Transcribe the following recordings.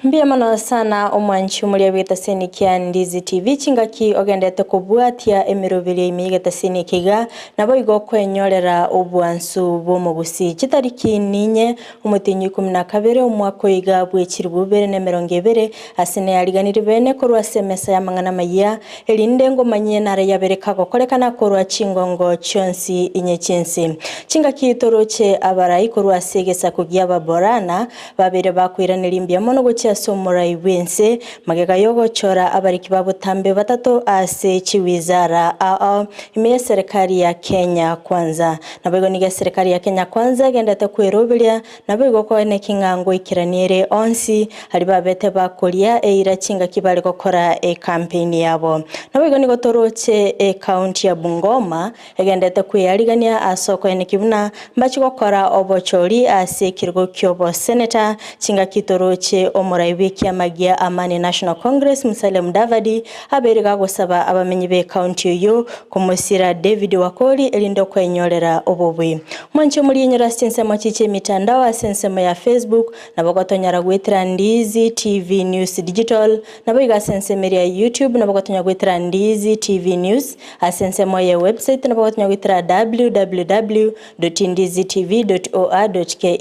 Mbuya mono sana omwanchi omoria bw'egetaseni kia Ndizi TV chingaki ogendete kobwatia emeroberio ime y'egetaseni eke iga naboigo okwenyorera obwansu bw'omogusii. Chitariki ninye omotienyi o ikomi na kabere omwaka oyo iga bwe chilifu ibere na emerongo ebere ase neyariganirie bene korwa ase emesa y'amang'ana amayia erinde ngomanyie nare yabere kagokorekana korwa chingongo chionsi inye chi'ense. Chingaki toroche abarai korwa ase egesaku gi'Ababorana Babeire bakoiraneria mbuya mono gochia ase omorai bw'ense, magega y'ogochora abariki ba botambe batato ase chiwizara ao ime y'eserekari ya Kenya Kwanza. Naboigo nigo eserekari ya Kenya Kwanza egenderete kweroberia, naboigo koeneki ng'a ngoikerania ere onsi aria babete bakoria eira chingaki bare gokora ekampeini yabo. Naboigo nigo toroche ecounty ya Bungoma Egenderete kweyarigania ase okoenekia buna mbache gokora obochori ase ekerogo ki'oboseneta chingaki toroche omorai bw'ekiama gia Amani National Congress Musalia Mudavadi abeire gagosaba abamenyi b'ecounty oyio komosira David Wakoli erinde okwenyorera obobui. Mwanche omorienyore ase chinsemo chiche emitandao ase ensemo ya Facebook nabo gotonyara goetera Ndizi TV News Digital Naboigo ase ensemo eria ya YouTube nabo gotonya goetera Ndizi TV News, ase ensemo ye website nabo gotonya goetera www.ndizitv.or.ke.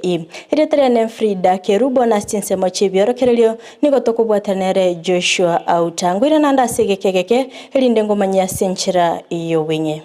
Erieta riane Frida Kerubo na ase chinsemo chi'ebiorokererio nigo tokobwatana nere Joshua Auta. Ngoira naende ase egeka egeke erinde ngomanyie ase enchera y'obweng'e.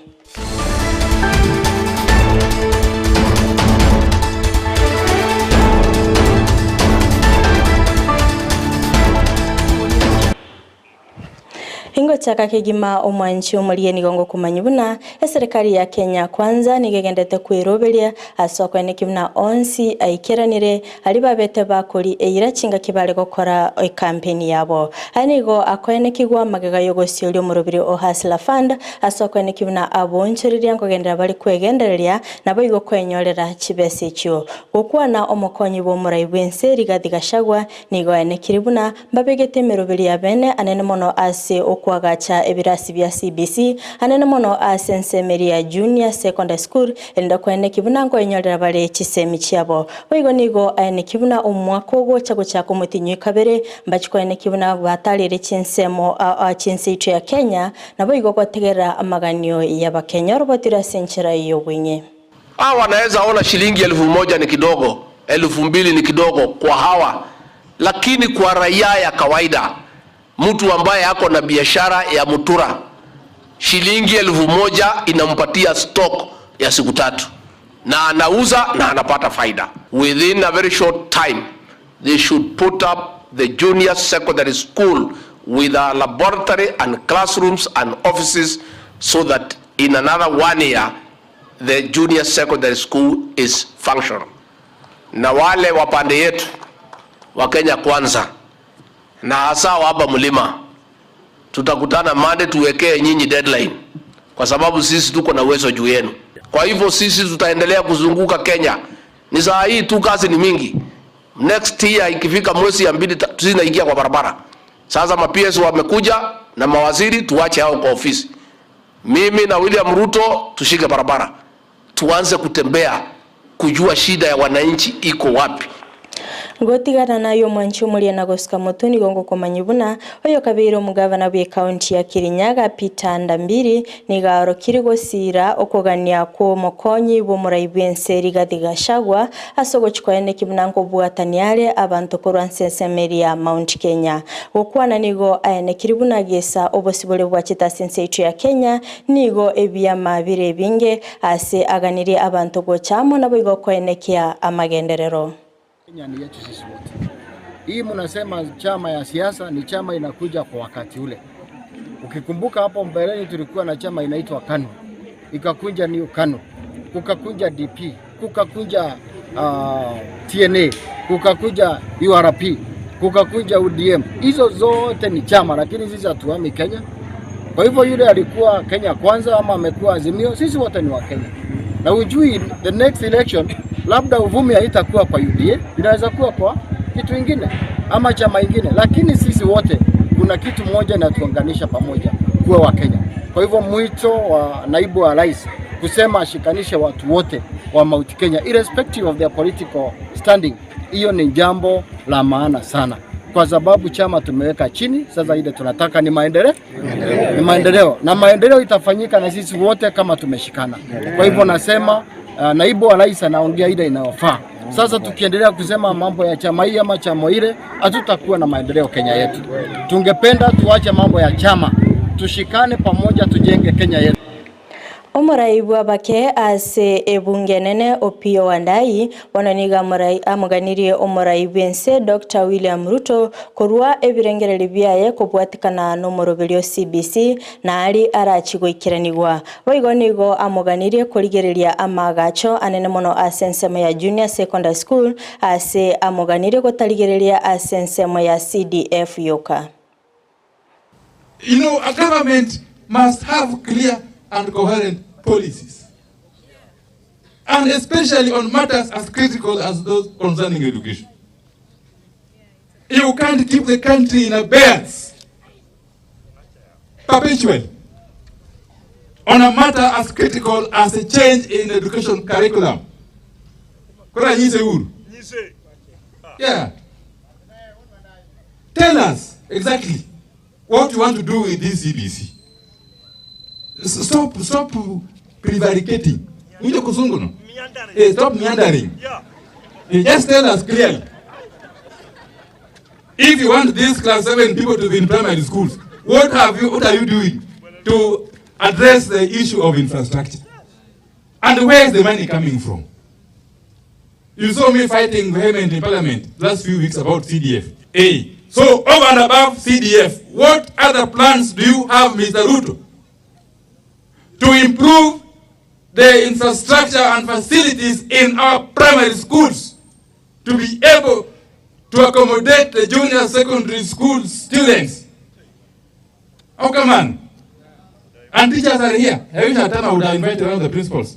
Ingochaka kegima omwanchi omoria nigo ngokomanyia buna eserekari ya Kenya Kwanza nigo egenderete kweroberia ase okoenekia buna onsi aikeranire Aria babete bakori eira chingaki bare gokora ekampeni yabo. Aya nigo akoenekigwa magega y'ogosioria omorobiri o Hustler Fund ase okoenekia buna aboonchoreria nkogenderera bare kwegendereria naboigo kwenyorera chibesa echio. Gokwana omokonyi bw'omorai bw'ense Rigathi Gachagua nigo aenekire buna mbabegete emeroberi ya bene anene mono ase okoagacha ebirasi bia CBC anene mono ase ensemo eria ya Junior Secondary School erinde koenekia buna nkoenyorera bare chisemi chiabo. Boigo nigo aenekie buna omwaka ogocha gochaka omotienyi kabere, mbache koenekia buna batarire chinsemo aa chinse yaito ya Kenya, naboigo gotegerera amaganio y'Abakenya orobotire ase enchera y'obweng'e. Hawa wanaweza ona shilingi elfu moja ni kidogo, elfu mbili ni kidogo kwa hawa, lakini kwa raia ya kawaida, mtu ambaye ako na biashara ya mutura, shilingi elfu moja inampatia stock ya siku tatu na anauza na anapata faida. Within a very short time they should put up the junior secondary school with a laboratory and classrooms and offices so that in another one year the junior secondary school is functional. Na wale wa pande yetu wa Kenya Kwanza na hasa wa hapa mlima, tutakutana Monday tuwekee nyinyi deadline, kwa sababu sisi tuko na uwezo juu yenu. Kwa hivyo sisi tutaendelea kuzunguka Kenya. Ni saa hii tu kazi ni mingi. Next year ikifika mwezi ya mbili sisi naingia kwa barabara. Sasa ma PS wamekuja na mawaziri, tuache hao kwa ofisi. Mimi na William Ruto tushike barabara, tuanze kutembea kujua shida ya wananchi iko wapi. Gotigana naye omwanchi omoria na gosuka motwe nigo ngokomanyia buna oyokabeire omogavana bw'ecounty ya Kirinyaga Peter Ndambiri nigo aorokirie gosiira okogania kw'omokonyi bw'omorai bw'ense Rigathi Gachagua ase ogochia koeneki buna nkobwatania are abanto korwa nse ensemo eria ya Mount Kenya. Gokwana nigo aenekirie buna gesa obosibore bwachete ase ense yaito ya Kenya nigo ebiama bire ebinge ase aganirie abanto gocha amo naboigo koenekia amagenderero. Kenya ni yetu sisi wote. Hii mnasema chama ya siasa ni chama inakuja kwa wakati ule. Ukikumbuka hapo mbeleni tulikuwa na chama inaitwa KANU, ikakunja New KANU, kukakunja DP, kukakunja uh, TNA, kukakuja URP, kukakuja UDM. Hizo zote ni chama, lakini sisi hatuhami Kenya. Kwa hivyo yule alikuwa Kenya Kwanza ama amekuwa Azimio, sisi wote ni wa Kenya, na ujui the next election labda uvumi haitakuwa kwa UDA, inaweza kuwa kwa kitu ingine ama chama ingine, lakini sisi wote kuna kitu moja inatuunganisha pamoja, kuwa wa Kenya. Kwa hivyo mwito wa naibu wa rais kusema ashikanishe watu wote wa Mount Kenya irrespective of their political standing, hiyo ni jambo la maana sana. kwa sababu chama tumeweka chini. Sasa ile tunataka ni maendeleo, ni maendeleo, na maendeleo itafanyika na sisi wote kama tumeshikana. Kwa hivyo nasema naibu wa rais anaongea ile inayofaa. Sasa tukiendelea kusema mambo ya chama hii ama chama ile, hatutakuwa na maendeleo Kenya yetu. Tungependa tuache mambo ya chama, tushikane pamoja, tujenge Kenya yetu. Omorai bw'abake ase ebunge enene Opiyo Wandayi bono nigo amorai amoganirie omorai bwense Dr. William Ruto korwa ebirengereri biaye kobwatikana na omoroberio CBC nari arachi goikeranigwa. Boigo nigo amoganirie korigereria amagacho anene mono ase ensemo ya Junior Secondary School ase amoganirie gotarigereria ase ensemo ya CDF yoka. A government must have clear and coherent policies, and especially on matters as critical as those concerning education. You can't keep the country in abeyance perpetually on a matter as critical as a change in education curriculum. Kora nyise uru. Yeah. Tell us exactly what you want to do with this CBC. Stop prevaricating. Unje kuzungu no? Stop meandering. Just tell us clearly. If you want these class 7 people to be in primary schools, what are you doing to address the issue of infrastructure? And where is the money coming from? You saw me fighting vehemently in parliament last few weeks about CDF. A. So over and above CDF, what other plans do you have, Mr. Ruto, to improve the infrastructure and facilities in our primary schools to be able to accommodate the junior secondary school students? Oh, come on. And teachers are here. I wish Atana would have invited one of the principals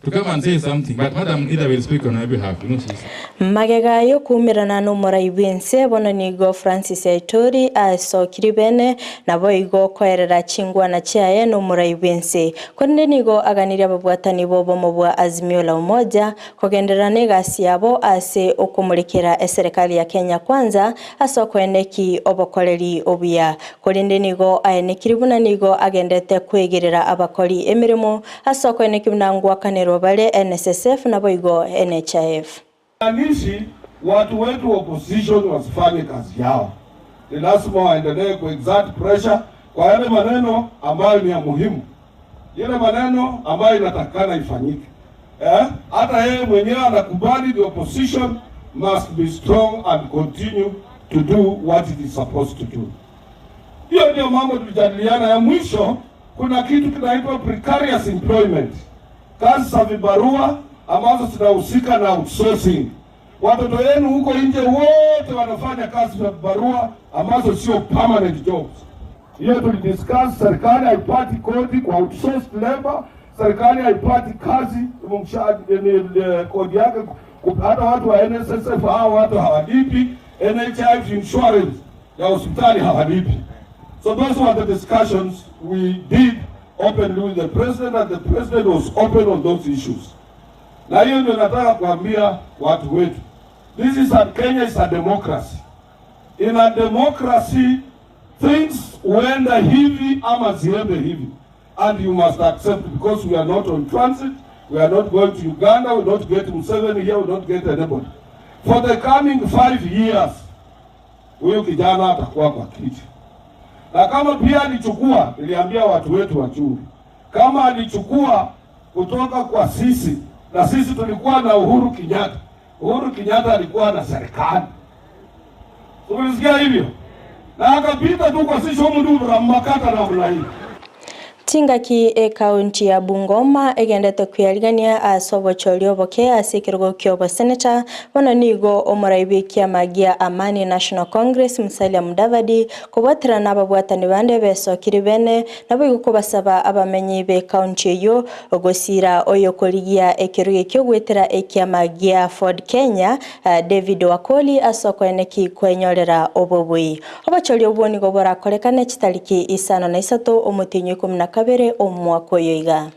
to come and say something, but Madam Ida will speak on her behalf. You know, she's Magega yokumirana n'omorai bwense bono nigo Francis Aitori asokiri bene nabo igo koerera chingwana chiaye n'omorai bwense korende nigo aganirie ababwatani bobomo bwa Azimio la Umoja kogenderera na egasi yabo ase okomorekera eserikali ya Kenya Kwanza ase okoeneki obokoreri obuya korende nigo aenekiri buna nigo agendete kwegerera abakori emirimo ase okoeneki buna ngwakanero bale NSSF nabo igo NHIF. Maanishi watu wetu opposition wasifanye kazi yao, ni lazima waendelee ku exert pressure kwa yale maneno ambayo ni ya muhimu, yale maneno ambayo inatakikana ifanyike. Hata yeye mwenyewe anakubali the opposition must be strong and continue to do what it is supposed to do. Hiyo ndio mambo tulijadiliana. Ya mwisho, kuna kitu kinaitwa precarious employment, kazi za vibarua ambazo zinahusika na outsourcing. Watoto wenu huko nje wote wanafanya kazi za vibarua ambazo sio permanent jobs. Hiyo tulidiscuss, serikali haipati kodi kwa outsourced labor, serikali haipati kazi kodi yake, hata watu wa NSSF hao watu hawalipi, NHIF insurance ya hospitali hawalipi. So those were the discussions we did openly with the president, and the president was open on those issues. Na hiyo ndio nataka kuambia watu wetu. This is a Kenya is a democracy. In a democracy, things huenda hivi ama ziende hivi. And you must accept, because we are not on transit, we are not going to Uganda, we don't get Museveni here, we don't get anybody. For the coming 5 years, huyu kijana atakuwa kwa kiti. Na kama pia alichukua, niliambia watu wetu wachunge, kama alichukua kutoka kwa sisi, na sisi tulikuwa na Uhuru Kenyatta. Uhuru Kenyatta alikuwa na serikali. Umesikia hivyo? Na akapita tu kwa sisi humu ndio ramakata na ulai. Chingaki e kaunti ya Bungoma egendete kwiyarigania ase obochori oboke ase ekerogo kia oboseneta bono nigo omorai bwa ekiama gia Amani National Congress Musalia Mudavadi kobwaterana na ababwatani bande besokiri bene nabo igo kobasaba abamenyi be kaunti eyo ogosira oyo korigia ekerogo ekio gwetera ekiama gia Ford Kenya David Wakoli ase okoeneki kwenyorera obobui. Obochori obwo nigo borakorekane chitariki isano na isato omotinyo ikumi na kabere omwaka oyo iga.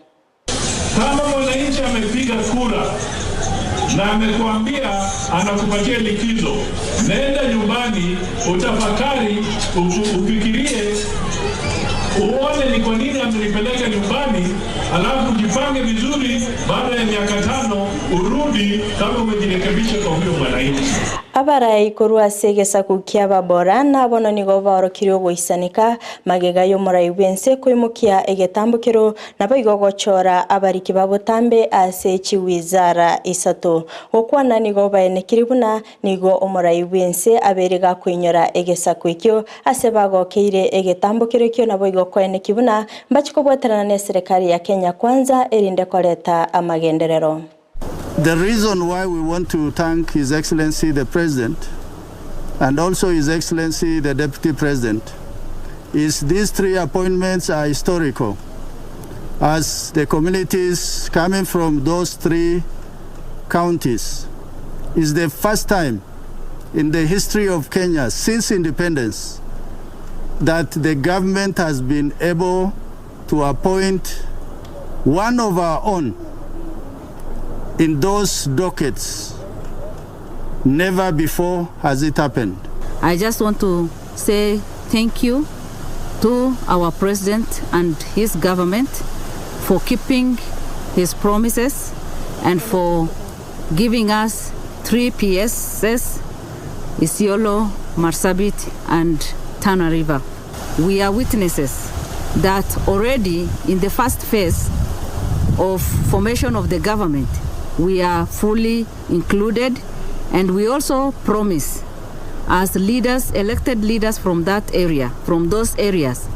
Kama mwananchi amepiga kura Na amekuambia anakupatia likizo, nenda nyumbani utafakari, ufikirie, uone ni kwa nini amenipeleka nyumbani, alafu ujipange vizuri, baada ya miaka 5 urudi kama umejirekebisha kwa huyo mwananchi. Abarai korwa ase egesaku kia ababora nabono nigo baorokirie ogoisanika magega y'omorai bwense koimokia egetambokero nabo igo gochora abariki babotambe ase chiwizara isato gokwana nigo baenekire buna nigo omorai bwense abere gakoinyora egesaku ekio ase bagokeire egetambokero ekio nabo igo koeneki buna mbachikobwaterana na eserikali ya Kenya Kwanza erinde koreta amagenderero. The reason why we want to thank His Excellency the President and also His Excellency the Deputy President is these 3 appointments are historical, as the communities coming from those 3 counties is the first time in the history of Kenya since independence that the government has been able to appoint one of our own in those dockets. Never before has it happened. I just want to say thank you to our president and his government for keeping his promises and for giving us 3 PSs, Isiolo, Marsabit, and Tana River. We are witnesses that already in the first phase of formation of the government, we are fully included, and we also promise as leaders, elected leaders from that area, from those areas,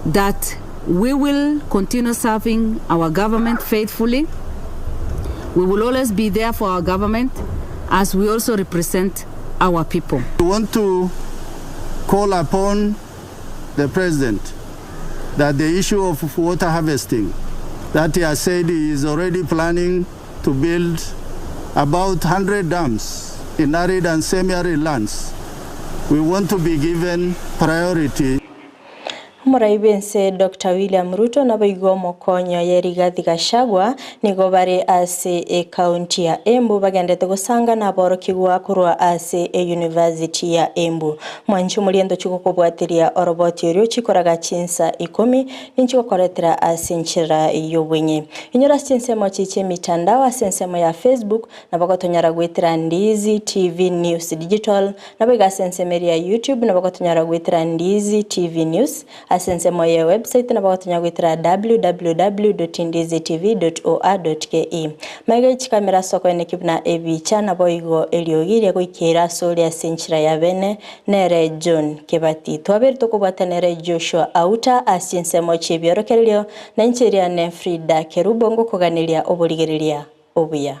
that we will continue serving our government faithfully. We will always be there for our government as we also represent our people. We want to call upon the president that the issue of water harvesting that he has said he is already planning to build about 100 dams in arid and semi-arid lands. We want to be given priority. Omorai bwense Dr. William Ruto nabo omokonyo ye Rigathi Gachagua nigo bare ase ekaunti ya Embu bagendete gosanga naborokigwa korwa ase e-university ya Embu. Mwanchi omoriento chigokobwatiria oroboti orio chikoraga chinsa 10 ninchigokoretera ase enchera y'obwenye. Inyora ase chinsemo chiche emitandao ase ensemo ya Facebook nabo gotonyara gwetera Ndizi TV News Digital nabo iga ase ensemo ya YouTube nabo gotonyara gwetera Ndizi TV News ase ensemo ya website nabo gotonya gwetera www.ndizitv.or.ke. Maiga chikamera soko ene kibuna ebicha nabo igo eriogi goikera ase ore ase enchera ya bene nere John Kebati. Twabere tokobwata nere Joshua Auta ase ensemo chiebiorokererio na enchera ne Frida Kerubo ngokoganeria oborigereria obuya.